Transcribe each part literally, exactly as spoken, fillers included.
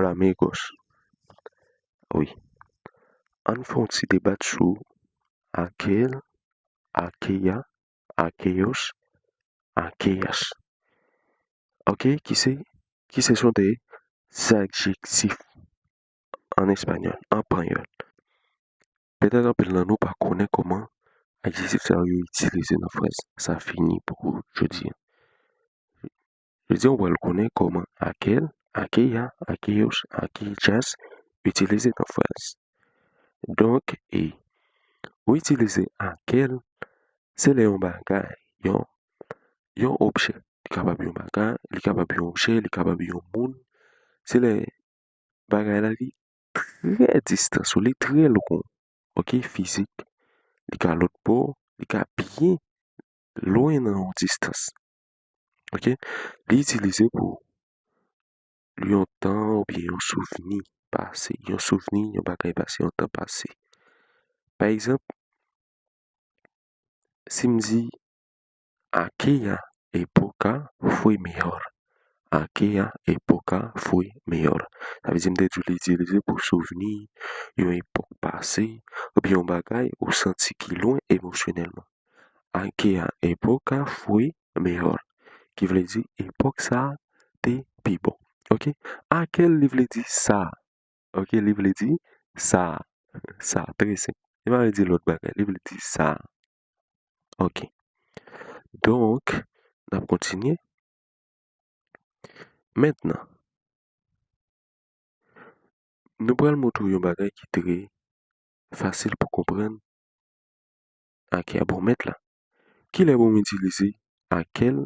Hola amigos. Wi. Ann fè yon ti debat sou Akel, Akeya, Akeyos, Akeyas. Ok, ki se, ki se son de adjektif an espanyòl, an panyòl. Petèt anpil nan nou pa konnen kòman adjektif sa yo itilize nan fraz. Sa fini pou jodi a. Jodi a, w pral konnen kòman Akel, Akeya, Akeyos, Akeyas itilize nan fraz. Donk, e, ou itilize Akel, se lè yon bagay, yon, yon objè. Li kapab yon bagay, li kapab yon objè, li kapab yon moun. Se lè bagay la, li trè distan, so li trè lwen, ok, fizik. Li ka lòt bò, li ka byen lwen nan yon distans. Ok? Li itilize pou yon tan oubyen yon souvni pase, yon souvni, yon bagay pase, yon tan pase. Pa egzanp, si m di, Aquella época fue mejor. Aquella época fue mejor. Sa vle di m te di w li itilize pou souvni yon epòk pase, oubyen yon bagay ou santi ki lwen emosyonèlman. Aquella época fue mejor. Ki vle di epòk sa a te pi bon. Ok? Akel li vle di sa. Ok, li vle di sa. Sa, trè senp. Li pa vle di lòt bagay, li vle di sa. Ok. Donk, n ap kontinye. Mentnan, nou pral montre w yon bagay ki trè fasil pou konprann. Akeya pou mèt la. Kilè pou m itilize Akel?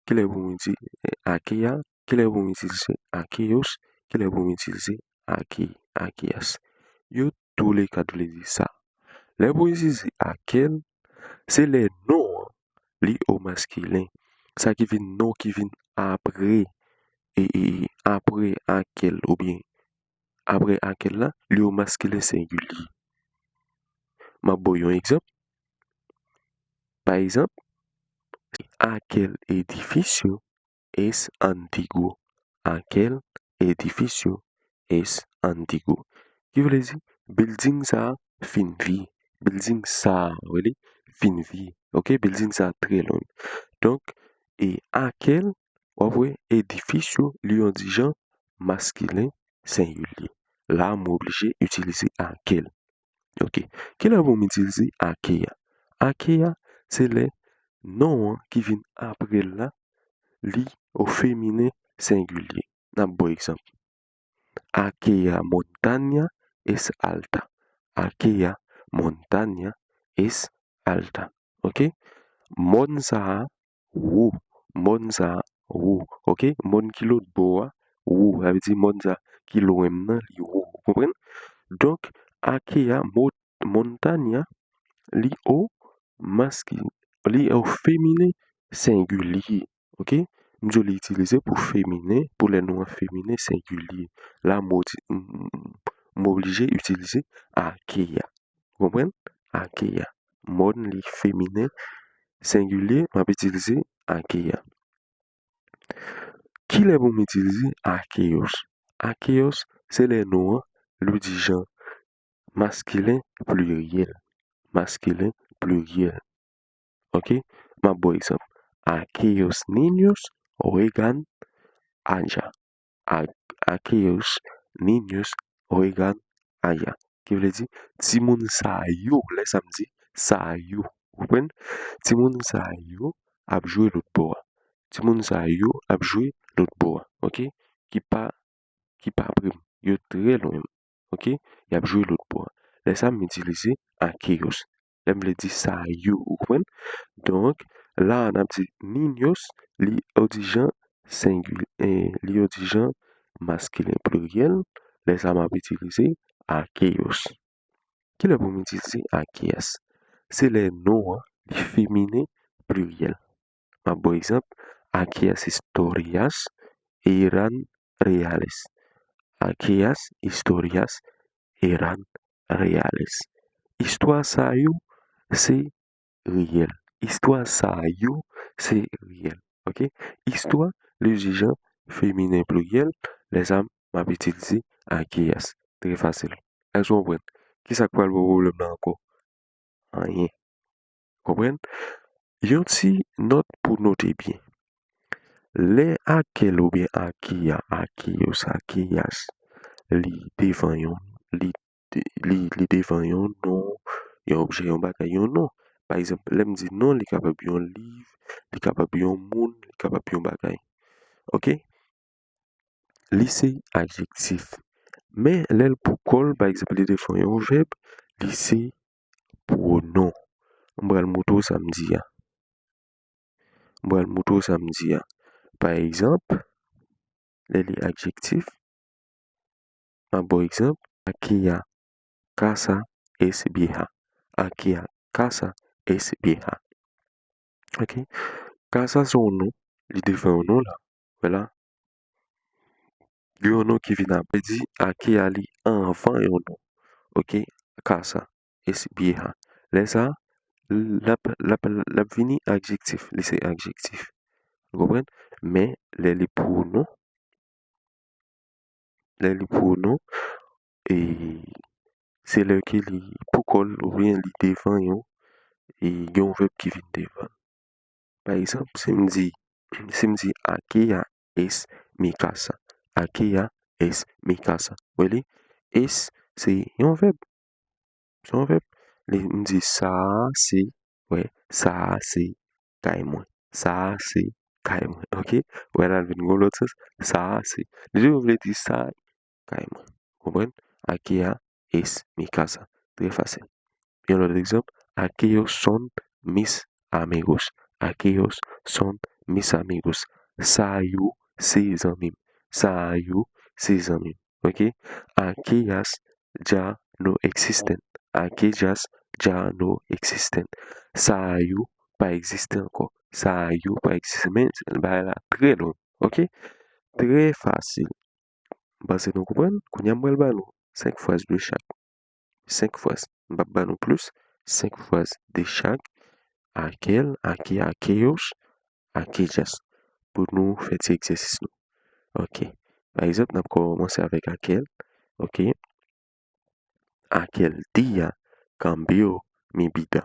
Kilè pou m itilize Akeya? Kilè pou m itilize Akeyos? Kilè pou m itilize Ake, Akeyas? Yo toulèkat vle di sa. Lè pou itilize Akel, se lè non an li o maskilen. Sa ki vin non ki vin apre, e, e, apre Akel oubyen apre Akel la, li o maskilen sengilye. M ap ba w yon egzanp. Pa egzanp, aquel edificio es antiguo. Aquel edificio es antiguo. Ki vle di, bilding sa a fin vye. Bilding sa a, w li fin vye. Ok, bilding sa a trè long. Donk, e aquel, w ap wè, edificio, li yon dijan maskilen sengilye. La, m oblije itilize aquel. Ok. Kilè pou m itilize Akeya? Akeya, se lè non an ki vin apre l la, li o feminen sengilye. N ap ba w egzanp. Aquella montaña es alta. Aquella montaña es alta. Ok? Mòn sa a wo. Mòn sa a wo. Ok? Mòn ki lòt bò a wo. Sa vle di mòn sa ki lwen m nan, li wo. Ou konprann? Donk, Akeya mo-, montaña, li o maski-, li o feminen sengilye. Ok? M di w li itilize pou feminen, pou lè non an feminen sengilye. La, m o-, m, m, m oblije itilize Akeya. Ou konprann? Akeya. Mòn li feminen sengilye, m ap itilize Akeya. Kilè pou m itilize Akeyos? Akeyos, se lè non an li o dijan maskilen pliryèl. Maskilen pliryèl. Ok? M ap ba w egzanp. Aquellos niños juegan allá. A-, aquellos niños juegan allá. Ki vle di, timoun sa yo, lè sa m di, sa yo. Ou konprann? Timoun sa yo ap jwe lòt bò a. Timoun sa yo ap jwe lòt bò a. Ok? Ki pa, ki pa pre m. Yo trè lwen m. Ok? Y ap jwe lòt bò a. Lè sa a, m itilize aquellos. Lè m vle di sa yo, ou konprann? Donk, la a, n ap di niños, li o dijan sengil-, eh, li o dijan maskilen pliryèl. Lè sa a, m ap itilize aquellos. Kilè pou m itilize aquellas? Se lè non an, li feminen pliryèl. M ap ba w egzanp, aquellas historias eran reales. Aquellas historias eran reales. Istwa sa yo, se reyèl. Istwa sa yo, se reyèl. Ok? Istwa, li o dijan feminen pliryèl, lè sa a, m ap itilize aquellas. Trè fasil. Èske w konprann? Kisa k pral ba w pwoblèm la ankò? Anyen. Konprann? Yon ti nòt pou note byen. Lè aquel oubyen aquella, aquellos, aquellas, li devan yon, li, li, li devan yon non, yon objè, yon bagay, yon non. Pa egzanp, lè m di non, li kapab yon liv, li kapab yon moun, li kapab yon bagay. Oke? Li se adjektif. Men, lè l pou kò l, pa egzanp, li devan yon vèb, li se pwonon. M pral montre w sa m di a. M pral montre w sa m di a. Pa egzanp, lè li adjektif, m ap ba w egzanp, aquella casa es vieja. Aquella casa es vieja. Oke? Casa se yon non, li devan yon non la. Vwala. Gen yon non ki vin apre, di aquella li anvan yon non. Oke? Casa es vieja. Lè sa, l ap, l ap, l ap vini adjektif. Li se adjektif. Ou konprann? Men, lè li pwonon, lè li pwonon, e se lè ke li pou kò l oubyen li devan yon, e gen yon vèb ki vin devan l. Pa egzanp, si m di, si m di, aquella es mi casa. Aquella es mi casa. Ou wè li? Es, se yon vèb. Se yon vèb. Li, m di, sa a se, wè, sa a se kay mwen. Sa a se kay mwen. Oke? Ou wè la, l vin gen yon lòt sans. Sa a se. Li toujou vle di sa a kay mwen. Konprann? Aquella es mi casa. Trè fasil. Yon lòt egzanp, aquellos son mis amigos. Aquellos son mis amigos. Sa yo se zanmi m. Sa yo se zanmi m. Oke? Aquellas ya no existen. Aquellas ya no existen. Sa yo pa egziste ankò. Sa yo pa egziste. Men bagay la trè long. Oke? Trè fasil. M panse nou konprann. Kounye a m pral ba nou senk fraz de chak. Senk fraz. M p ap ba nou plis. Senk fraz de chak. Aquel, aquella, aquellos, aquellas. Pou nou fè ti egzèsis nou. Oke. Pa egzanp, n ap kòmanse avèk aquel. Oke. Aquel día cambió mi vida.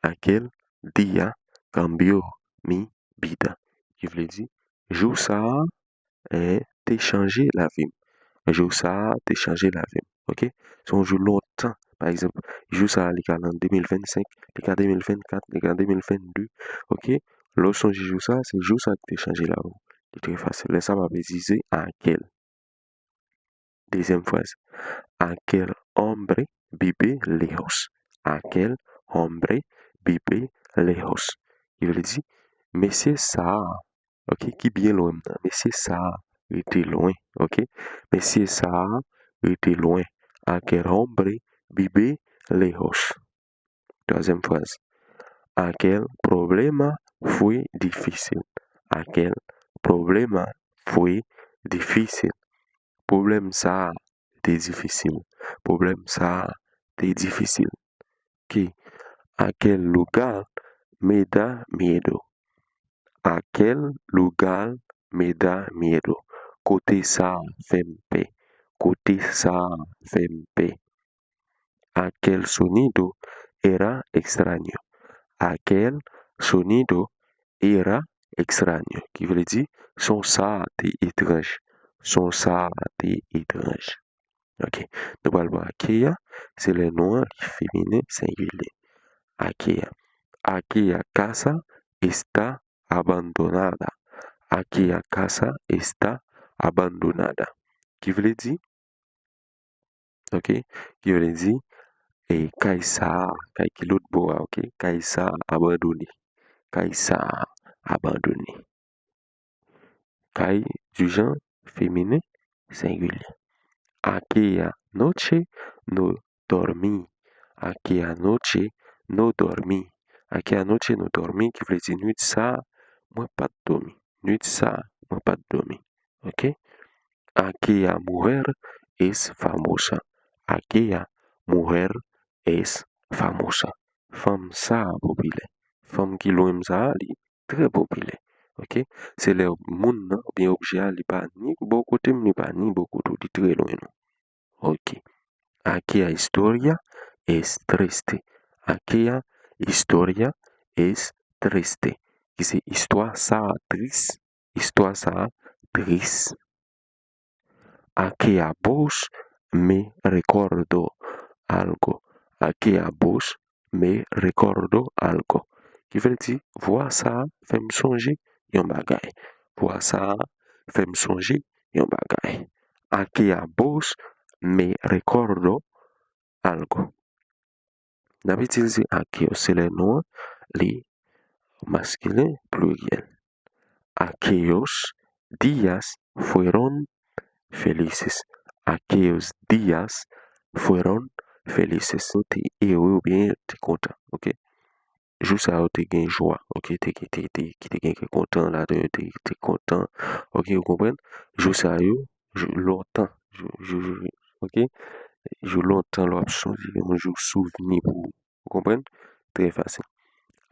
Aquel día cambió mi vida. Ki vle di, jou sa a, eh, te chanje lavi m. Jou sa a te chanje lavi m. Oke? Se yon jou lontan. Pa egzanp, jou sa a, li ka nan de mil vennsenk, li ka de mil vennkat, li ka de mil vennde. Oke? Lè w sonje jou sa a, se jou sa a ki te chanje lavi w. Li trè fasil. Lè sa a, m ap itilize aquel. Dezyèm fraz. Aquel hombre vive lejos. Aquel hombre vive lejos. Ki vle di, mesye sa a, oke, ki byen lwen m nan. Mesye sa a rete lwen, oke. Mesye sa a rete lwen. Aquel hombre vive lejos. Twazyèm fraz. Aquel problema fue difícil. Aquel problema fue difícil. Pwoblèm sa a te difisil. Pwoblèm sa a te difisil. Ki? Aquel lugar me da miedo. Aquel lugar me da miedo. Kote sa a fè m pè. Kote sa a fè m pè. Aquel sonido era extraño. Aquel sonido era extraño. Ki vle di, son sa a te etranj. Son sa a te etranj. Oke. Nou pral pran aquella, se lè non an li feminen sengilye. Aquella. Aquella casa está abandonada. Aquella casa está abandonada. Ki vle di, oke, ki vle di, e kay sa a, kay ki lòt bò a, oke, kay sa a abandone. Kay sa a abandone. Kay di jan feminen sengilye. Aquella noche no dormí. Aquella noche no dormí. Aquella noche no dormí ki vle di nwit sa a, mwen pa t dòmi. Nwit sa a, mwen pa t dòmi. Oke? Aquella mujer es famosa. Aquella mujer es famosa. Fanm sa a popilè. Fanm ki lwen m sa a, li trè popilè. Ok? Se lè moun nan oubyen objè a, li pa ni bò kote m, li pa ni bò kote w, li trè lwen nou. Ok. Aquella historia es triste. Aquella historia es triste. Ki se istwa sa a tris. Istwa sa a tris. Aquella voz me recordó algo. Aquella voz me recordó algo. Ki vle di, vwa sa a fè m sonje yon bagay. Vwa sa a fè m sonje yon bagay. Aquella voz me recordó algo. N ap itilize aquellos, se lè nou an, li maskilen, pliryèl. Aquellos días fueron felices. Aquellos días fueron felices. Yo te ere oubyen yo te kontan, ok? Jou sa yo te gen jwa, ok? Te, te, te, te, ki te gen kè kontan ladan yo, te, te kontan, ok? Ou konprann? Jou sa yo, jou lontan, jou, jou, jou, ok? Jou lontan lè w ap sonje, yon jou souvni pou ou. Ou konprann? Trè fasil.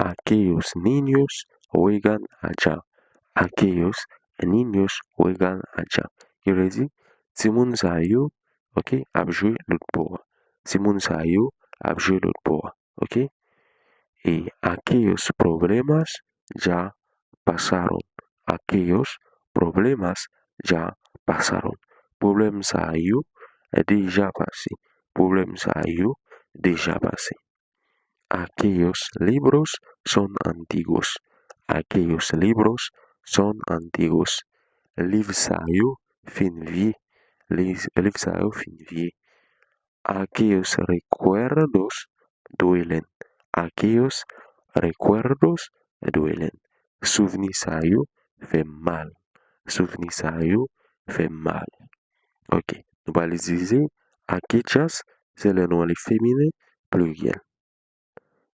Aquellos niños juegan allá. Aquellos niños juegan allá. Ki vle di, timoun sa yo, ok, ap jwe lòt bò a. Timoun sa yo ap jwe lòt bò a, ok? E aquellos problemas ya pasaron. Aquellos problemas ya pasaron. Pwoblèm sa yo deja pase. Pwoblèm sa yo deja pase. Aquellos libros son antiguos. Aquellos libros son antiguos. Liv sa yo fin vye. Liv, liv sa yo fin vye. Aquellos recuerdos duelen. Aquellos recuerdos duelen. Souvni sa yo fè mal. Souvni sa yo fè mal. Ok. Nou pral itilize aquellas, se lè nou an li feminen, pliryèl.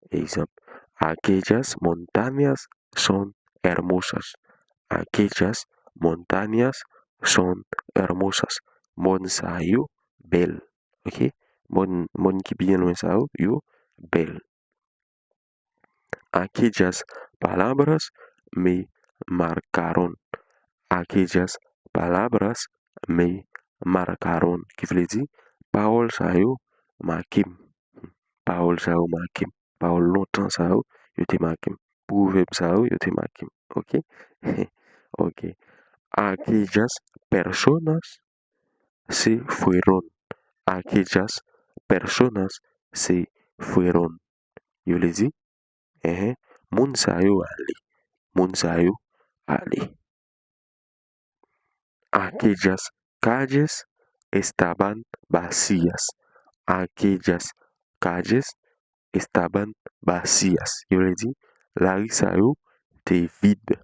Egzanp, aquellas montañas son hermosas. Aquellas montañas son hermosas. Mòn sa yo bèl. Ok? Mòn, mòn ki byen lwen sa yo, yo bèl. Aquellas palabras me marcaron. Aquellas palabras me marcaron. Ki vle di, pawòl sa yo make m. Pawòl sa yo make m. Pawòl lontan sa yo, yo te make m. Pwovèb sa yo, yo te make m. Ok? Ok. Aquellas personas se fueron. Aquellas personas se fueron. Yo vle di, enhen, moun sa yo ale. Moun sa yo ale. Aquellas calles estaban vacías. Aquellas calles estaban vacías. Yo vle di, lari sa yo te vid.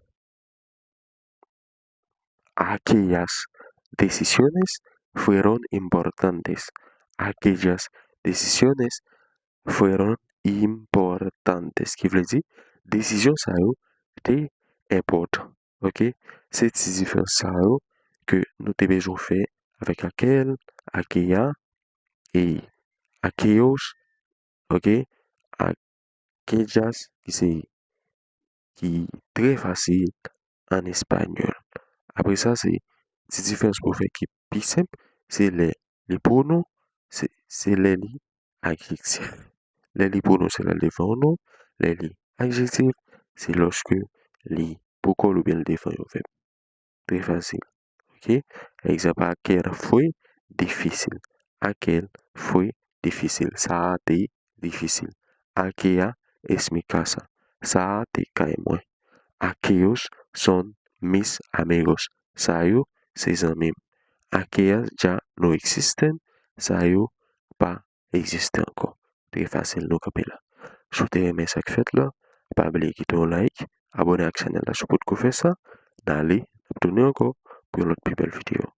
Aquellas decisiones fueron importantes. Aquellas decisiones fueron importantes. Ki vle di, desizyon sa yo te enpòtan. Ok? Se ti diferans sa yo ke nou te bezwen fè avèk aquel, aquella, e aquellos, ok? Aquellas, ki se, ki trè fasil an espanyòl. Apre sa, se ti diferans pou fè ki pi senp, se lè li pwonon, se, se lè li adjektif. Lè li pwonon, se lè l devan yon non, lè li adjektif, se lòske li pou kò l oubyen l devan yon vèb. Trè fasil. Ok? Egzanp, aquel fue difícil. Aquel fue difícil. Sa a te difisil. Aquella es mi casa. Sa a te kay mwen. Aquellos son mis amigos. Sa yo se zanmi m. Aquellas ya no existen. Sa yo pa egziste ankò. Trè fasil, nou kanpe la. Si w te renmen sa k fèt la, pa bliye kite yon like, abòne ak chanèl la si w potko fè sa, n ale, n ap tounen ankò pou yon lòt pi bèl videyo.